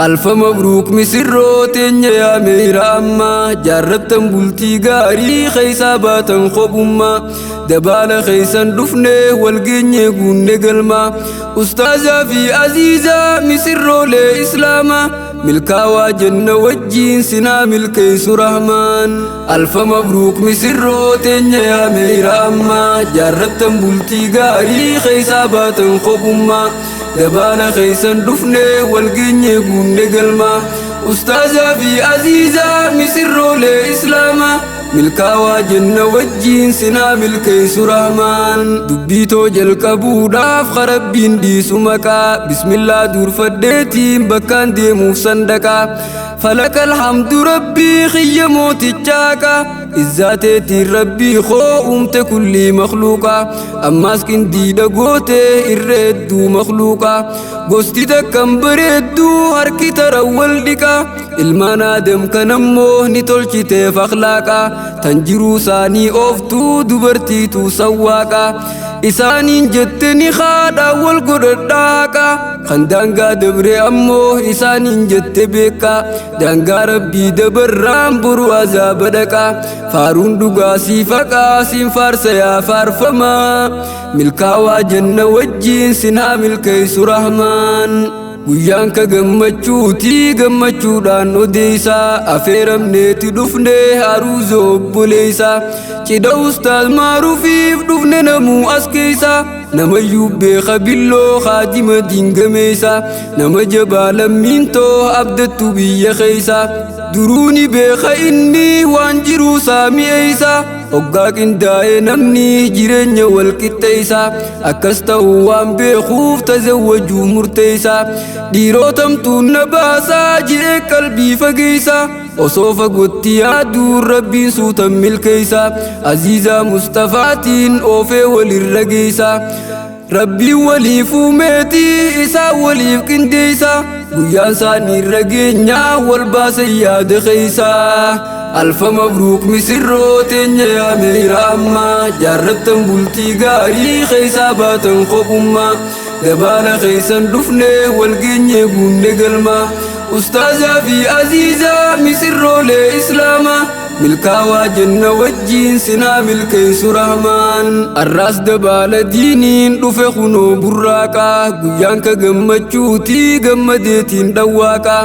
Alfa mabruuk misirroo teenya yaa meeyra ammaa jaarrattan bultii gaarii keeysaa baatan kophummaa dabaala keeysan dhufne walgeenyee guunne galmaa ustaazaa fi aziizaa misirroolee islaamaa milkaawaa jenna wajjiin sinaa milkeessu rahmaan. Alfa mabruuk misirroo teenya yaa meeyra ammaa jaarrattan bultii gaarii keeysaa baatan kophummaa dabaala keeysan dhufne walgeenyee guunne galmaa ustaazaa fi aziizaa misirroolee islaamaa milkaawaa jenna wajjiin sinaa milkeessu rahmaan. Dubbiitoo jalqabuudhaaf karabbiin dhiisu maqaa bismillaa duurfadheetiin bakkaan deemuuf sandaqaa falaka alhamdu rabbii xiyya mootichaaqa izzaateetiin rabbii koo uumte kullii makhluuqa ammaas qindiidha gootee irra hedduu makhluuqa gosti takkan bareedduu harki taran wal dhiqa ilmaan aadam kanammoo ni tolchiteef akhlaaqa tan jiruu isaanii ooftuu dubartiitu sawwaaqa isaaniin jette ni haadha wal godhadhaaqa kan daangaa dabre ammoo isaaniin jette beeka daangaa rabbii dabarraan boru azaaba dhaqa faaruun dhugaa siifaqaa siin faarsa yaa faarfamaa milkaawaa jenna wajjiin sinaa milkeessu rahmaan. Guyyaan ka gammachuutii gammachuudhaan odeessaa afeeramneeti dhufne aruuza obboleessaa cidha ustaaz maaruufiif dhufne namuu as keessa namayyuu beeka billoo haadima diingameessa nama jabaa lammiintoo abdattu biyya keessa duruuni beeka inni waan jiruu saami'eessa hoggaa qindaa'ee namni jireenya wal qixxeessa akkas ta'uu waan beekuuf tazawwajuu murteessa dhiirotamtuun na baasaa jiree qalbii fageessa osoo fagootti yaaduun rabbiin suutan milkeessa aziizaa mustafaatiin oofee walirra geessa rabbiin waliif uumeetii isaa waliif qindeessa guyyaan isaanii irra geenyaa wal baasa yaada keessa. Alfa mabruuk misirroo teenya yaa meeyra ammaa jaarrattan bultii gaarii keeysaa baatan kophummaa dabaala keeysan dhufne walgeenyee guunne galmaa ustaazaa fi aziizaa misirroolee islaamaa milkaawaa jenna wajjiin sinaa milkeessu rahmaan. Arraas dabaala diiniin dhufe kunoo burraaqaa guyyaan ka gammachuutii gammadeetiin dhawwaaqaa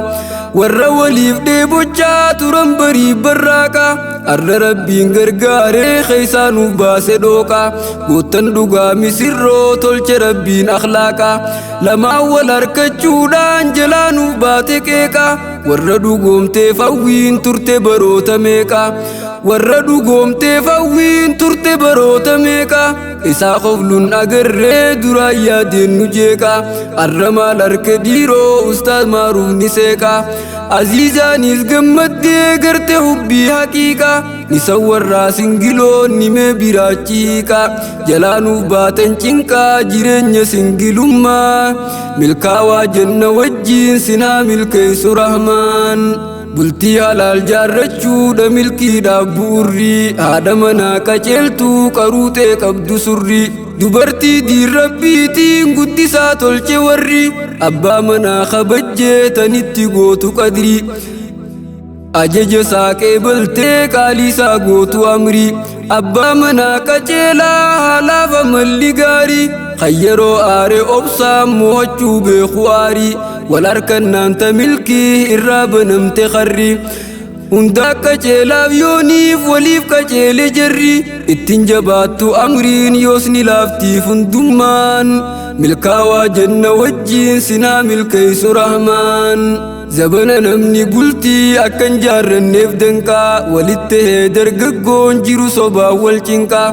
warra waliif dheebochaa turan barii barraaqa arra rabbiin gargaaree keeysaa nuuf baase dhooqa goottan dhugaa misirroo tolche rabbiin akhlaaqa lamaan wal harkachuudhaan jalaa nuuf baate qeeqa warra dhugoomteef hawwiin turte baroota meeqa warra dhugoomteef hawwiin turte baroota meeqa isaa qofluun agarree duraan yaadeen nu jeeqa arra maal harka dhiiroo ustaaz maaruuf ni seeqa aziizaanis gammaddee garte hubbii haqiiqa ni sawwarraa singiloo ni mee biraachi hiiqa jalaa nuuf baatan cinqaa jireenya singilummaa milkaawaa jenna wajjiin sinaa milkeessu rahmaan. Bultii halaal jaarrachuudha milkiidhaaf bu'urri haadha manaa qaceeltuu qaruutee qabdu surri dubartii diin rabbiitiin guddisaa tolche warri abbaa manaa kabajjee tanitti gootu qadri ajaja isaa qeebaltee qaalii isaa gootu amri abbaa manaa qaceelaa haalaaf amalli gaarii kan yeroo aare obsaan mo'achuu beeku aarii wal harkannaan ta milkii irraa banamte qarri hunda qaceelaaf yooniif waliif qaceele jarri ittiin jabaattu amriin yoos ni laaftiif hundummaan milkaawaa jenna wajjiin sinaa milkeessu rahmaan. Zabana namni bultii akkan jaarranneef danqaa walitti hee dargaggoon jiru sobaa wal cinqaa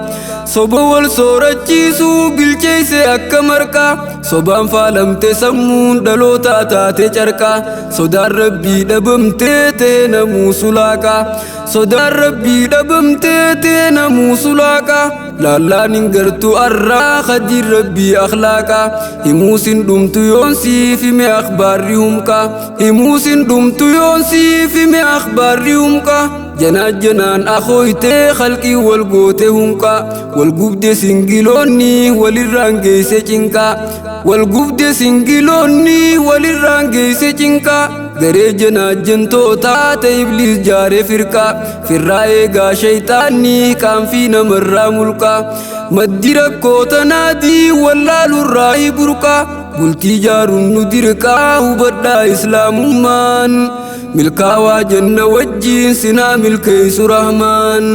soba wal soorachiisuu bilcheesse akka marqaa sobaan faalamte sammuun dhalootaa taate carqaa sodaan rabbii dhabamtee ta'e namuu sulaaqaa sodaan rabbii dhabamtee ta'e namuu sulaaqaa laallaan hin gartu arraa khadiin rabbii akhlaaqaa himuusin dhumtu yoon siif hime akhbaarri humqaa himuusin dhumtu yoon siif hime akhbaarri humqaa janaan janaan akhoytee khalqii wal goote hunqaa wal gubde singiloonni walirraan geesse cinqaa wal gubde singiloonni walirraan geesse cinqaa. Garee janaajjantootaa ta'e ibliis jaaree firqaa. Firraa eegaa shayxaanni qaanfii namarraa mulqaa. Maddi rakkoo tanaatii wallaalurraa burqaa. Bultii jaaruun nu dirqaa hubadhaa islaamummaan. Milkaawaa janna wajjiin sinaa milkeessu rahmaan.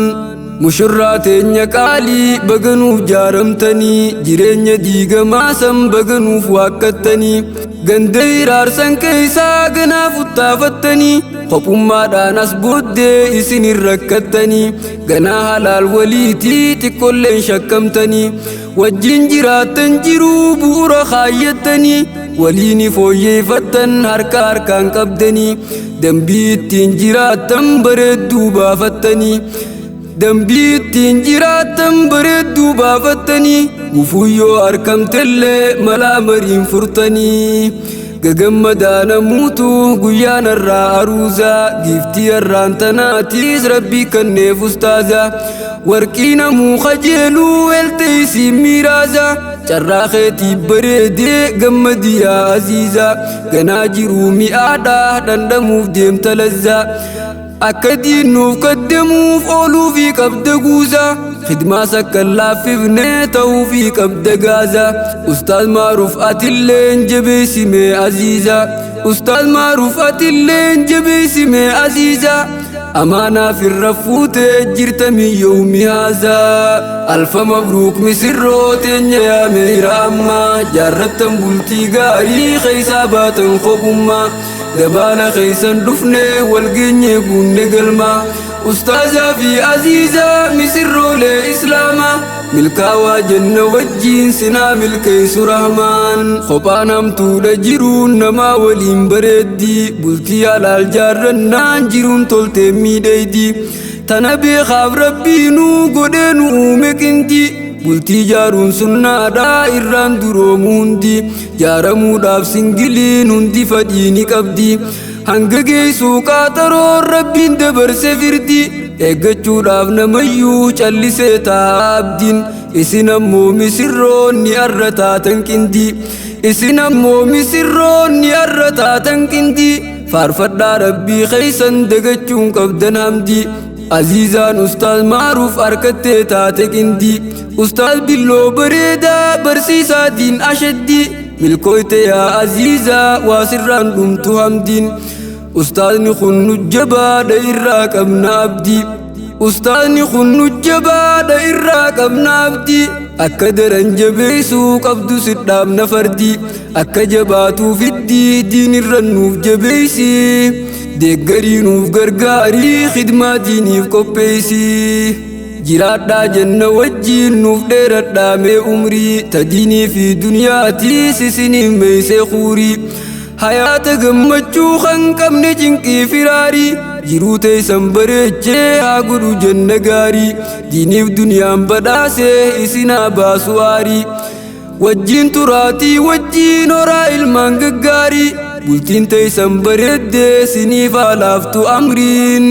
Mushurraa teenya qaalii baganuuf jaaramtanii jireenya diigamaa san baganuuf waakkattanii ganda hiraarsan keessaa ganaaf uttaafattanii kophummaadhaan as booddee isin hin rakkattanii ganaa halaal waliitii xiqqolleen shakkamtanii wajjin jiraattan jiruu bu'uura kaayyattanii waliin fooyyeeffattan harka harkaan qabdanii dambii ittiin jiraattan bareedduu baafattanii dambii ittiin jiraattan bareedduu baafattanii gufuuyyoo argamtellee malaa mariin furtanii gagammadaa namuutu guyyaan irraa aruuzaa giiftii irraan tanaatiis rabbii kanneef ustaazaa warqii namuu kajeeluu elteesii miiraazaa carraa keetii bareedee gammadii yaa aziizaa ganaa jiruu mi'aadhaa dhandhamuuf deemta lazzaa akka diinnuuf kaddamuuf ooluufi qabda guuzaa khidmaas akka laaffifne ta'uufi qabda gaazaa Ustaaz Maaruuf atilleen jabeessimee aziizaa Ustaaz Maaruuf atilleen jabeessimee aziizaa amaanaa firra fuutee jirta miyyoomi haazaa alfa mabruuk misirroo teenya yaa meera ammaa jaarrattan bultii gaarii keessaa baatan kophummaa dabaala keessan dhufne walgeenye guunne galmaa ustaazaa fi aziizaa misirroolee islaamaa milkaawaa janna wajjiin sinaa milkeessu rahmaan kophaan hamtuudha jiruun namaa waliin bareeddii bultii halaal jaarrannaan jiruun toltee miidheeydii tana beekaaf rabbiinuu godhee nu uume qindii bultii jaaruun sunnaadhaa irraan duroomu hundi jaaramuudhaaf singiliin hundi fadhii ni qabdi hanga geessuu qaaxaroon rabbiin dabarse firdi eeggachuudhaaf namayyuu callisee taa'a abdiin isin ammoo misirroonni arra taatan qindii isin ammoo misirroonni arra taatan qindii faarfadhaa rabbii keeysan dagachuun qabdan hamdii Aziizaan Ustaaz Maaruuf harkattee taate qindii Ustaaz Billoo bareedaa barsiisaa diin ashaddii milkooyte yaa Aziizaa waa sirraan dhumtu hamdiin Ustaazni kun nu jabaadha irraa qabna abdii Ustaazni kun nu jabaadha irraa qabna abdii akka daran jabeessuu qabdu sidhaabna fardii akka jabaatuu fiddii diin irra nuuf jabeessii deeggarii nuuf gargaarii khidmaa diiniif qopheessii jiraadhaa janna wajjiin nuuf dheeradhaa mee umrii ta diinii fi duniyaatiis isiniif meeysee kuurii hayaata gammachuu kan qabne cinqii firaarii jiruu teessan bareechee haa godhu janna gaarii diiniif duniyaan badhaasee isinaa baasu aarii wajjiin turaatii wajjiin horaa ilmaan gaggaarii bultiin teessan bareeddee siniif haa laaftu amriin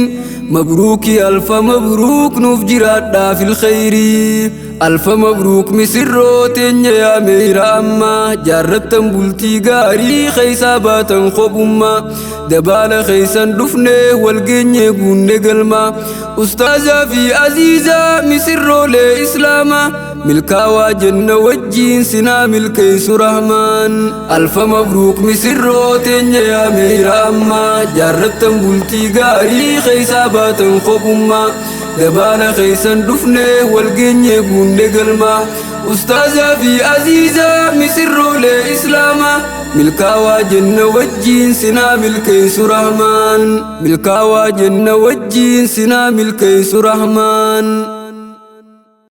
mabruuki alfa mabruuk nuuf jiraadhaa fil khayrii alfa mabruuk misirroo teenya yaa meera ammaa jaarrattan bultii gaarii keessaa baatan kophummaa dabaala keessan dhufne walgeenye guunne galmaa ustaazaa fi aziizaa misirroolee islaamaa milkaawaa janna wajjiin sinaa milkeessu rahmaan alfa mabruuk misirroo teenya yaa meera ammaa jaarrattan bultii gaarii keessaa baatan kophummaa dabaala keessan dhufne walgeenye guunne galmaa ustaazaa fi aziizaa misirroolee islaamaa milkaawaa janna wajjiin sinaa milkeessu rahmaan milkaawaa janna wajjiin sinaa milkeessu rahmaan.